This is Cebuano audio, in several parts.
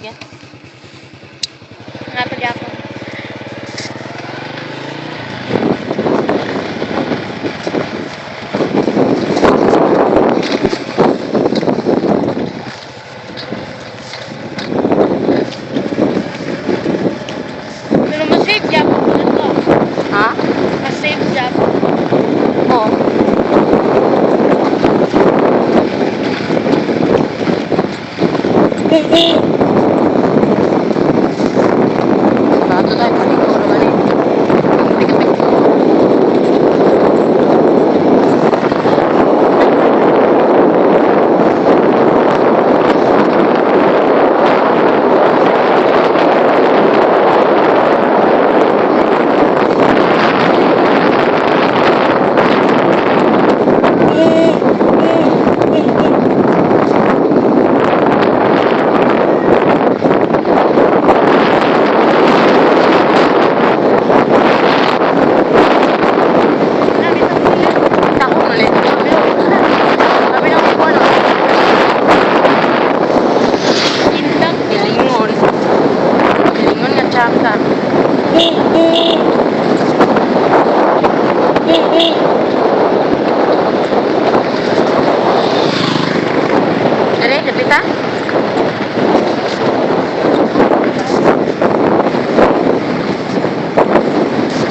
Sige. Nga pa ako. Pero mas-save job ako na to. Ha? Mas-save job. Oo. Bato tayo, paliko naman eh. Tik-tik. Ako ulit. Sabi ng ko ano? Indang. Gilingon. Gilingon nga tsaka. Dere, dapita?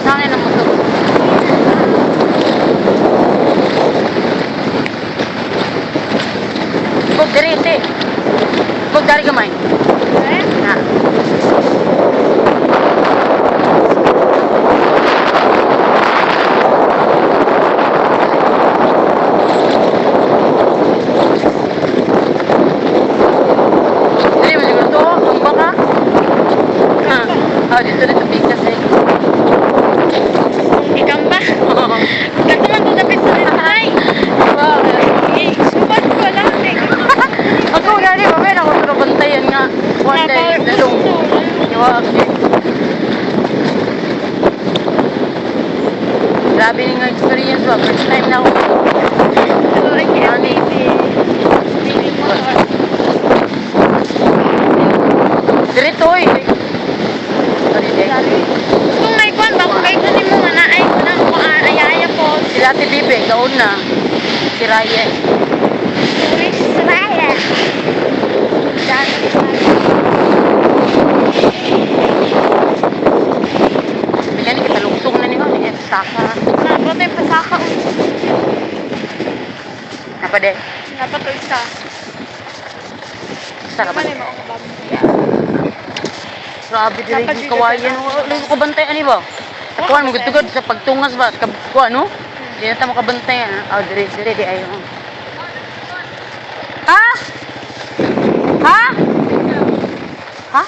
Saan na motor? Bog, dere, te. Bog, dari gamay. Eh? Na. Dili mo siguro to, tumba ka. Ha. Ah, dito dito pikas eh. Ikamba. Kato man to dapit sa ay. Wow. Eh, subat ko lang. Eh. Ako gani ba meron ako sa bantayan nga. One day lalong. Iwa Grabe nga experience ba? First time na ako. Ay, kaya baby. Baby motor. Diretso eh. Sorry, Dek. Kung may kwan ba, kung kahit ano mo nga na ay kunang kuan, ayaya po. Sila Ate Bibe, gaon na. Si Ryan. Tourist Raya. Dan. Bigyan kita lugsong na niyo. Sige, saka. Napat ay pasaka. Napa de. Napat o isa. Sarap. Ano mo ang bago? Grabe dire Dapat yung kawayan. Wala ko kabantay ani ba? Kuan mo gud sa pagtungas ba? Sa kuan no? Di na ta makabantay. Ah, dire dire di ayo. Ha? Ha? Ha?